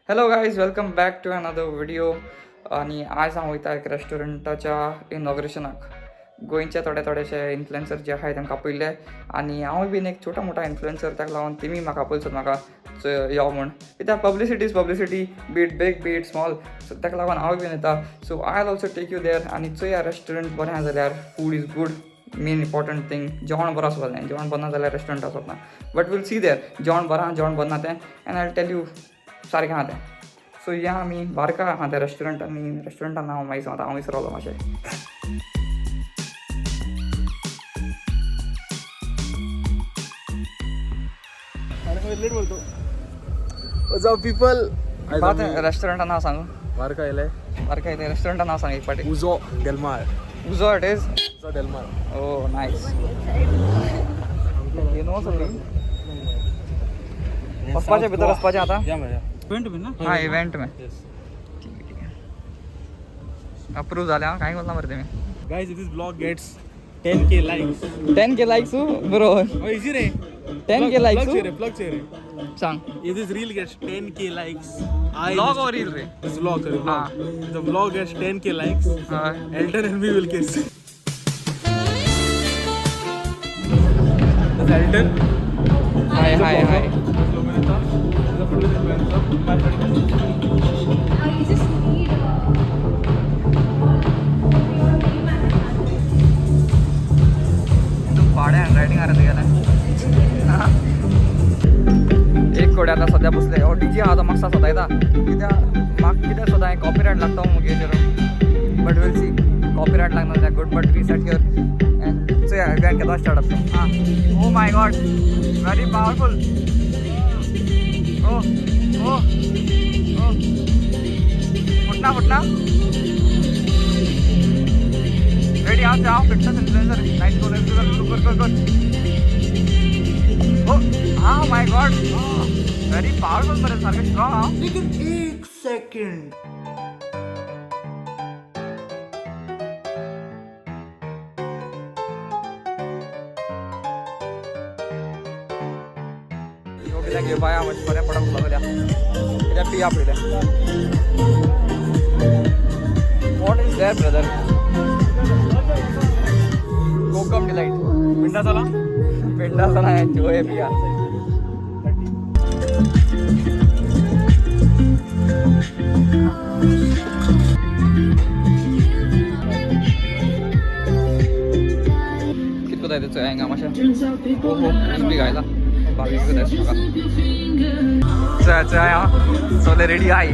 Hello guys, welcome back to another video. आनी आयज हांव वयता एक रेस्टॉरंटाच्या इनॉग्रेशनाक. गोंयचे थोडे थोडेशे इन्फ्लुएन्सर जे आहाय तांकां आपयल्ले आनी हांवूय बीन एक छोटा मोठा इन्फ्लुएन्सर, ताका लागून तेमी म्हाका आपयलो म्हाका यो म्हूण, कित्याक publicity is publicity, be it big be it small. So ताका लागून हांवूय बीन येता. So I also take you there. आनी चोया रेस्टॉरंट बरें आसा जाल्यार, food is good, main important thing. जेवण बरो आसपाक जाय. जेवण बरें ना जाल्यार रेस्टॉरंट आसप ना. बट वील सी there जेवण बरें आहा, जेवण बरें ना तें, एंड I tell you सारकें आहा तें. सो या आमी बारका आहा तें रेस्टॉरंट आनी रेस्टॉरंटान हांव मागीर सांगता, हांव विसरलो मातशें. लेट बोलतो. What's up people? रेस्टॉरंटान नांव सांगू. वारका येयले. बारका येयलें. रेस्टॉरंटान नांव सांग एक पाटी. उजो डेलमार. उजो it is. उजो डेलमार. ओ नायस. नो सगळी वचपाचें भितर, वचपाचें आतां. इव्हेंट बीन ना? हा, इव्हेंट में. येस. ठीक आहे, ठीक आहे. अप्रूव्ह झाले हा, काय बोलला बरं तुम्ही. Guys, this vlog gets 10K likes. 10K likes बरोबर. Oh, easy रे. 10K likes. Plug रे, plug रे. सांग. If this reel gets 10K likes, I Vlog or reel रे? This vlog, sorry, vlog. If the vlog gets 10K likes, हय. Elton and me will kiss. That's Elton. Hi hi hi. That's Luminita. He's a fitness influencer. My friend. I just need your name and address. एकदम पाडे hand writing आरे तुगेलें. एक कोडे आतां सद्या बसले. हो डीजे आहा तो म्हाका सदायता, कित्याक म्हाका कित्याक सदां कॉपीरायट लागता मुगेचेर. बट वील सी, कॉपीरायट लागना जाल्यार good. But we sat here and चोया इव्हेंट केदो स्टार्ट जाता. आं, oh my God, very powerful. Oh oh oh, फुटना फुटना रेडी. हांव हांव fitness influencer. Nice, go go go go. Oh ah, my God, very powerful मरे, सारकें स्ट्रॉंग हांव. लेकिन एक सेकंड. ह्यो कित्याक घेवपा या मातशें बरें पडप लागल्या, कित्याक पिया पयलें. What is there brother? Kokum delight. पिंडा चला. पिंडा चला, चोय पिया. कितको जाय तेचो हांगा मातशें. हो हो, बी गायला बाबी जाय म्हाका. चोया चोया, सगळे ready I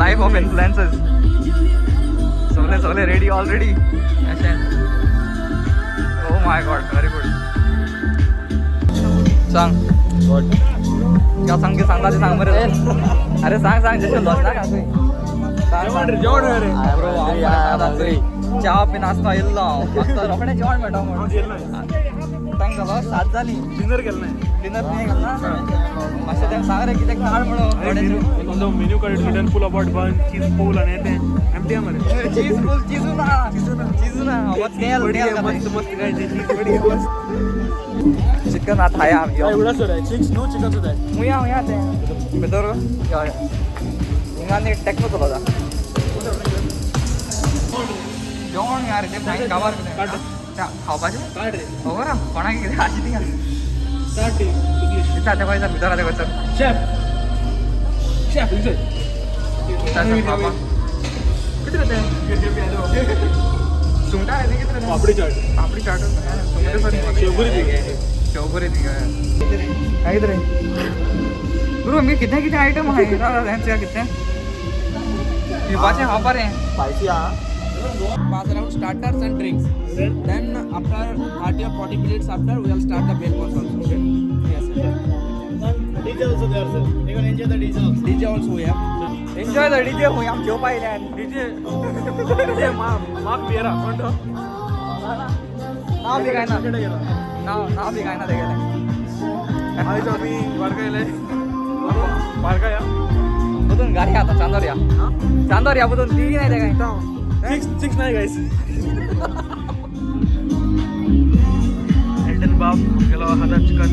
life of influencers. सगळे सगळे रेडी ऑलरेडी अशें. Oh my God, very good. सांग का, सांग की सांगता ते सांग मरे. अरे सांग सांग, जशें लॉस ना तुवें, सांग सांग. जेवण रे. ब्रो, हांव च्या बी नाचता येयल्लो हांव, म्हाका रोखडें जेवण मेळटा म्हणून. टायम जालो, 7 जालीं. डिनर केलं नाही. डिनर तुवें केलें ना? मातशें तें सांग रे, कितें काड म्हणून. On the menu card it's written pull about bun, cheese pull आणि ते empty आहे मरे. चीज फुल, चीजू ना, चीजू ना, तेल तेल. मस्त मस्त काय ते चीज बडी मस्त. चिकन आतां खाया आमी. यो. एवढा सर आहे चिक्स, नो चिकन सुद्धा आहे. हुया हुया तें भितर यो यो, हिंगा न्ही टॅक्नो चलता जेवण यार. तें मागीर काबार कितें खावपाचें. काढ रे. खबर आहा कोणाक कितें आशी थिंगा. काढ ते. विचार तें खंय भितर आहा तें खंयसर. शेफ शेफ विचार. विचार खावपाक कितें रे तें सुंगटां रे तें कितें रे तें? पापडी चाट. पापडी चाट, सुंगटां, सॉरी. शेवपुरी ती. शेवपुरी ती. काय कितें रे ब्रो, मी कितें कितें आयटम आहा हेंच कितें पिवपाचें खावपा रे. स्पायसी हा. Pass around starters and drinks. Then after 30 or 40 minutes after, we will start the main course also. Okay. Yes, sir. DJ also there, sir. You can enjoy the DJ also. DJ also we have. Enjoy the DJ. हुंय आम जेवपा येयल्यान. DJ DJ माक bearer कोण तो. नांव बी काय ना, नांव नांव बी काय ना तेगेलें. आयज आम्ही वारका येयले, वारका या. बुदून गाडी आतां चांदोर या, चांदोर या बुदून ती नाही ते काय. सिक्स सिक्स नाही गाईस. एल्टन बाब गेलो हातात चिकन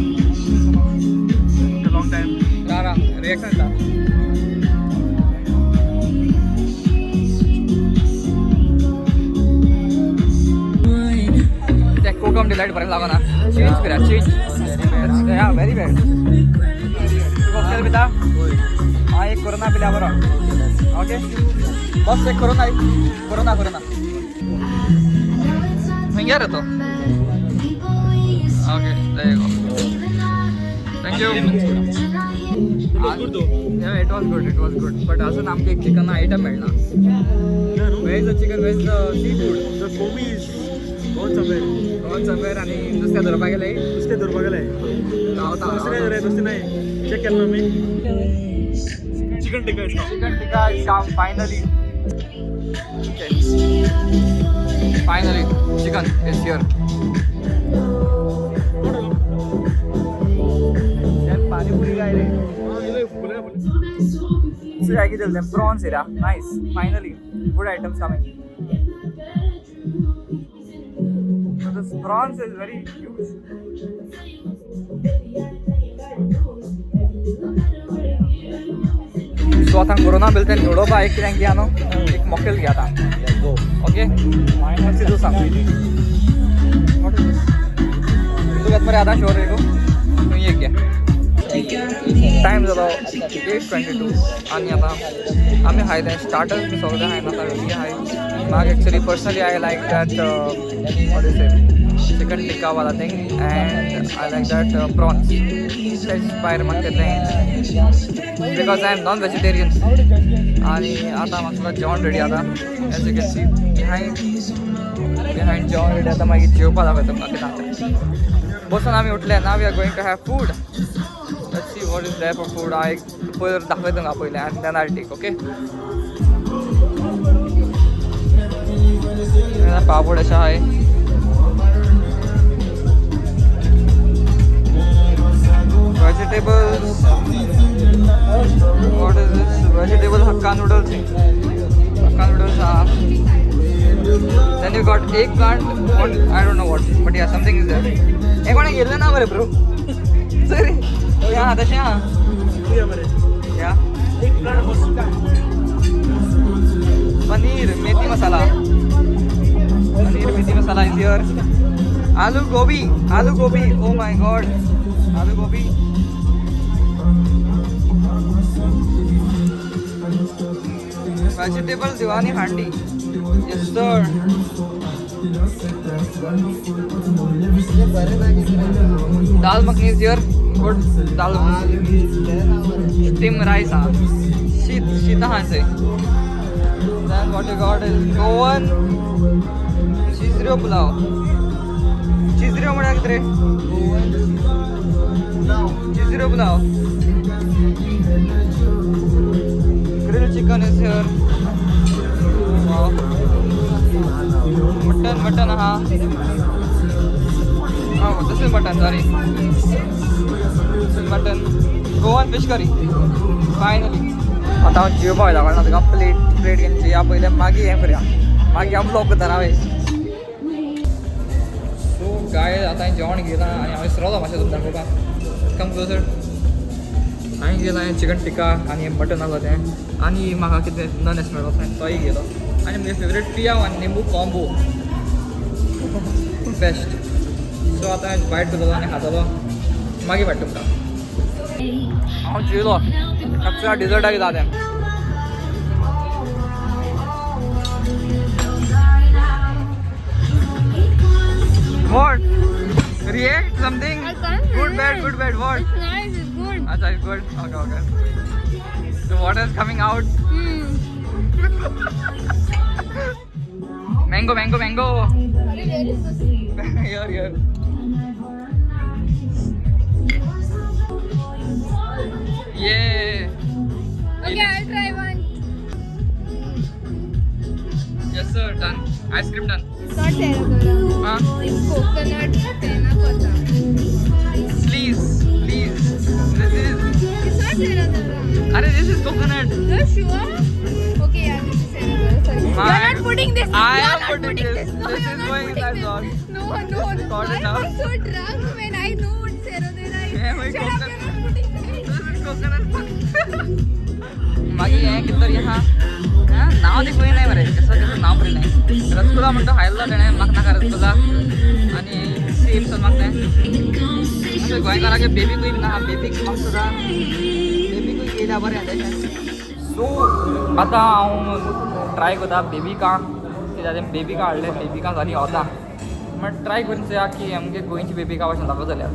लॉंग टाइम. रा रा, रिएक्शन. Muslim delight बरें लागना. चेंज करा, चेंज. या व्हेरी बॅड. कॉकटेल पिता? हा, एक कोरोना पिल्या बरो. ओके, बस एक कोरोना, कोरोना, कोरोना. खंय रे तो? Okay, there you go. Thank you. It was good though. Yeah, it was good, it was good. But अजून आमकां एक चिकन आयटम मेळना. Where is the chicken? Where is the seafood? The komi is gone somewhere. Gone somewhere. आनी नुस्तें धरपाक गेले. नुस्तें धरपाक गेले. गावता. नुस्तें रे, नुस्तें नाही. चेक केलं ना मी. Chicken tikka is Chicken tikka is come finally. Okay. Finally, chicken is here. यार, पानीपुरी काय रे? So I can tell them prawns here. Nice. Finally, good items coming. So this prawns is very huge. So आतां corona bill तें उडोवपा एक कितें घेया न्हू, एक मॉकटेल घेया आतां. ओके, तूं सांग, what is this? तूं घेता मरे आतां? शुअर गो, तूं एक घे. टायम जालो 8:22 आनी आतां आमी खायले स्टार्टर्स बी सगळें खायना. आतां रेडी आहाय. म्हाका actually personally I like that, what is it, chicken tikka वाला thing and I like that prawns. तेच भायर म्हाका तें because I am non vegetarian. आनी आतां म्हाका जेवण रेडी जाता. As you can see behind, जेवण रेडी जाता. मागीर जेवपा दाखयता तुमकां कितें आसा. बसून आमी उठले. Now we are going to have food. Let's see what is there for food. हांव एक पयर दाखयता तुमकां पयलें and then I take. Okay, पापड अशें आहाय. Vegetables. What is this? Vegetable Hakka noodles. Hakka noodles are. Then you got eggplant. What? I don't know what. But yeah, something is there. हे कोणें गेल्लें ना मरे ब्रो? सरी, या तशें आहा. या, पनीर मेथी मसाला, पनीर मेथी masala is here. Aloo gobi, aloo gobi, O my God, aloo gobi. Vegetable diwani handi. Yes sir. Dal makhani is here. Good dal makhani. Steam rice ah. शीत शीत आहा. Then what you got is Goan चिजऱ्यो pulao. चिजऱ्यो म्हळ्यार कितें रे? चिजऱ्यो pulao. Grilled chicken is here. Wow. Mutton, mutton हा. Oh, this is mutton, sorry. This is mutton. Goan fish curry. Finally. आता हांव जेवपा वयता. कळना तुका? प्लेट प्लेट घेवन जेया पयलें, मागीर हें करया, मागीर हांव ब्लॉग करता हांवें. सो गायज, आतां हांवें जेवण घेयलां आनी हांव विसरलो मातशें तुमकां दाखोवपाक. Come closer. हांवें घेयलां चिकन टिक्का आनी मटन आसलो तें आनी म्हाका कितें नन एस मेळ्ळो तोय घेयलो आनी म्हगे फेवरेट पियाव आनी निंबू कॉम्बो बेस्ट. सो आतां हांवें बायट करतलो आनी खातलो, मागीर मेळटा तुमकां. हांव जेयलो. एक्चुअली डिजर्टाक कितें आहा तें. What? React something. I can't Good, bad, react. Good, bad. What? It's nice, it's good. Acha, it's good. Okay. So what is coming out? Hmm. Mango, mango, mango. Sorry, where is this? Here, here. Yeah. Okay, I'll try one. Yes, sir. Done. Ice cream done. It's not Terra. Huh? It's coconut panna cotta. Please, please. This is. It's not Terra. Arey, this is coconut. You're sure? Okay, yeah, this is Terra. Sorry. You're not putting this. I You're am not putting this. No, This you're is not going putting inside this. Vlog. No. Record it I now. was so drunk when I know what Sero Dera is. Yeah, we Shut up, coconut. you're not putting this. This is coconut. मागीर हें कितें तरी आहा. नांव ती पळय नाही मरे, कसं कसं नांव पळय नाही. रसगुल्ला म्हणतो खायला तेणें, म्हाका नाका रसगुल्ला. आनी सेम सो म्हाका तें अशें गोंयकाराचे बेबीकूय ना, बेबीक म्हाका सुद्दां बेबीकूय येयल्या बरें जालें. सो आतां हांव ट्राय करता बेबिका, कित्याक तें बेबिका हाडलें, बेबिका जाली वता म्हण ट्राय करून चोया की आमगे गोंयची बेबिका भाशेन दाखोवता जाल्यार.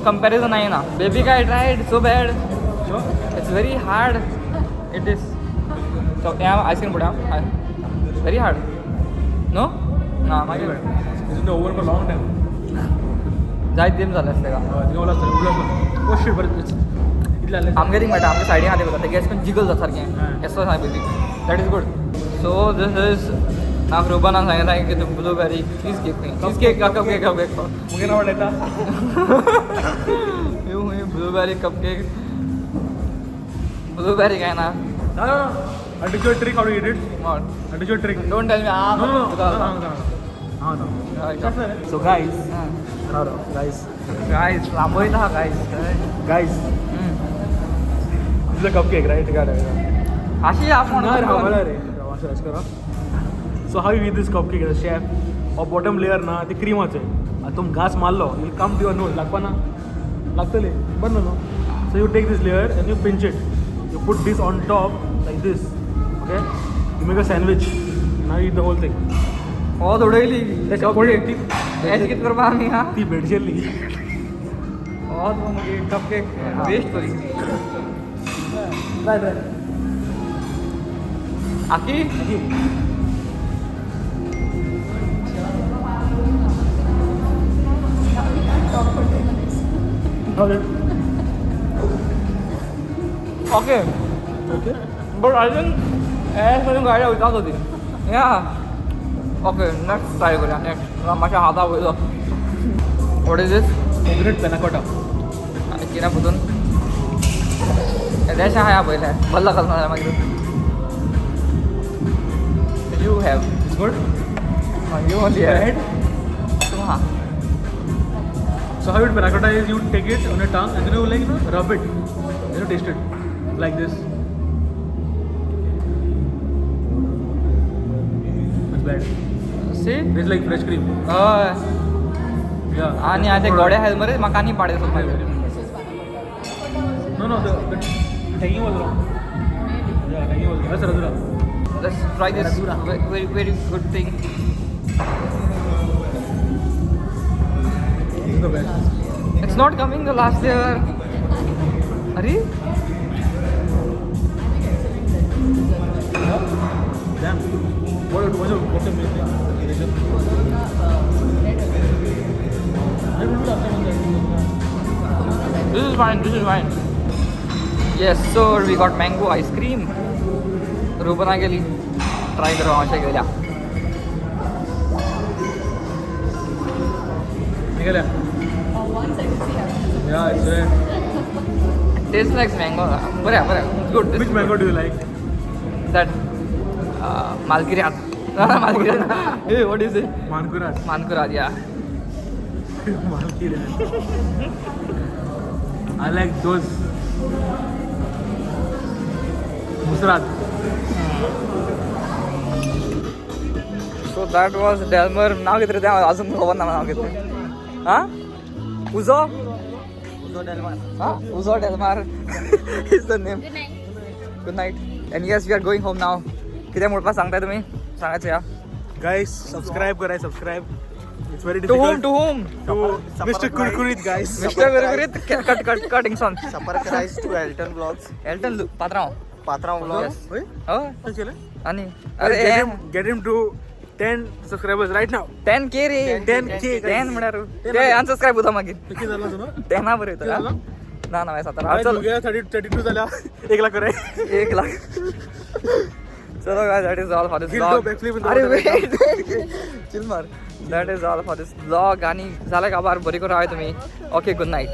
कंपॅरिझन आहे ना. Bebika I tried, so bad, it's very hard. It is so ice cream पडया व्हेरी हार्ड नो ना मागीर It's in the oven for long time. जायत तेम जालें आसलें का. Oh shit, but it's इतलें जालें. आमगे थिंग मेळटा, आमगे सायडीन आहा ते गॅस करून जिगल जाता सारकें. हय. येसो आसा baby, that is good. So this is हांव रुबानान सांगलां की तूं blueberry cheese cake, cheese cake, cup cake, cup cake. मुगे नांव येता. ब्लूबेरी कप केक, ब्लूबेरी काय ना. No, no, no. I'll teach you a trick how to eat it. I'll teach you a trick. Don't tell me. No, no, no. No, no, no. No, no. So guys, no, no, guys, guys लांबयता guys. Guys, this is a cupcake, right? Got it. अशी आपण ना राव रे, राव, अशें अशें करा. So how you eat this cupcake as a chef? हो bottom layer ना ती क्रीमाचे, आतां तुम घास मारलो, will come to your nose, लागपा ना लागतले बरें न्हू. So you take this layer and you pinch it, you put this on top like this, okay, you make a sandwich, now eat the whole thing. हो उडयली अशें कितें करपा आमी हा. ती भेटशेल्ली. हो मागीर कप केक वेस्ट करी. Try try. आकी. Talk for 2 minutes. Okay. Okay. But I think S करून गाडी वयताच होती या. ओके, नेक्स्ट ट्राय करूया. नेक्स्ट मातशें हाता वयलो. What is this? Coconut panna cotta. कितें पुतून येदेशें आहा पयलें बल्ल घालना जाल्यार मागीर you have. It's good. You only have तूं हा. So how it panna cotta is, you take it on your tongue and then you like, you know, rub it, then you taste it like this. It's bad. See. It's like fresh cream. हय. Yeah. आनी आतां गोडे खायले मरे म्हाका आनी पाडे सोद मागीर. No, no, the tagging was wrong. Yeah, tagging was wrong. That's Radura. Let's try this very very good thing. This is the best. It's not coming the last year. अरे. Yeah? Damn. What was your what's your main thing? I don't know last time on that. This is fine, this is fine. Yes, so we got mango ice cream. Rubana गेली try करू अशें गेल्या. निघाल्या. Once I could see happiness. Yeah, it's there. Taste like mango. बरें बरें, good. Which mango do you like? That मालकिऱ्यात, मालकिऱ्यात. Hey, what is it? Mankurad. Mankurad, yeah. Malkirad. I like those. Musrad. So that was Delmar. नाव कितें रे तें अजून खबर ना नाव कितें. आं, उजो, ah, Uzo Delmar is the name. Good night. Good night. And yes, we are going home now. कितें म्हणपाक सांगताय तुमी, सांगायचं या. Guys, subscribe करा, subscribe. It's very To whom? difficult. To whom? To Mr. Kurkurit, guys. Mr. Kurkurit, cut cut cutting song. संपर्क rice to Elton blogs. Elton Patrao. Patrao blogs. Yes. हय. आणि अरे अरे get him to 10 subscribers right now. 10K रे. 10K, guys. 10 म्हळ्यार ते अनसबस्क्रायब होता मागीर. किती झालं तुला? टेना बरें येता. झालं? ना ना सातारा चल. 32 झाल्या, 1 लाख कराय. 1 लाख. चलो guys, that is all for this He'll do vlog. Backflip in the अरे water. Wait, chill मार. That is all for this vlog. आणि झालं का बार बरी करून आहे तुम्ही. Okay, good night.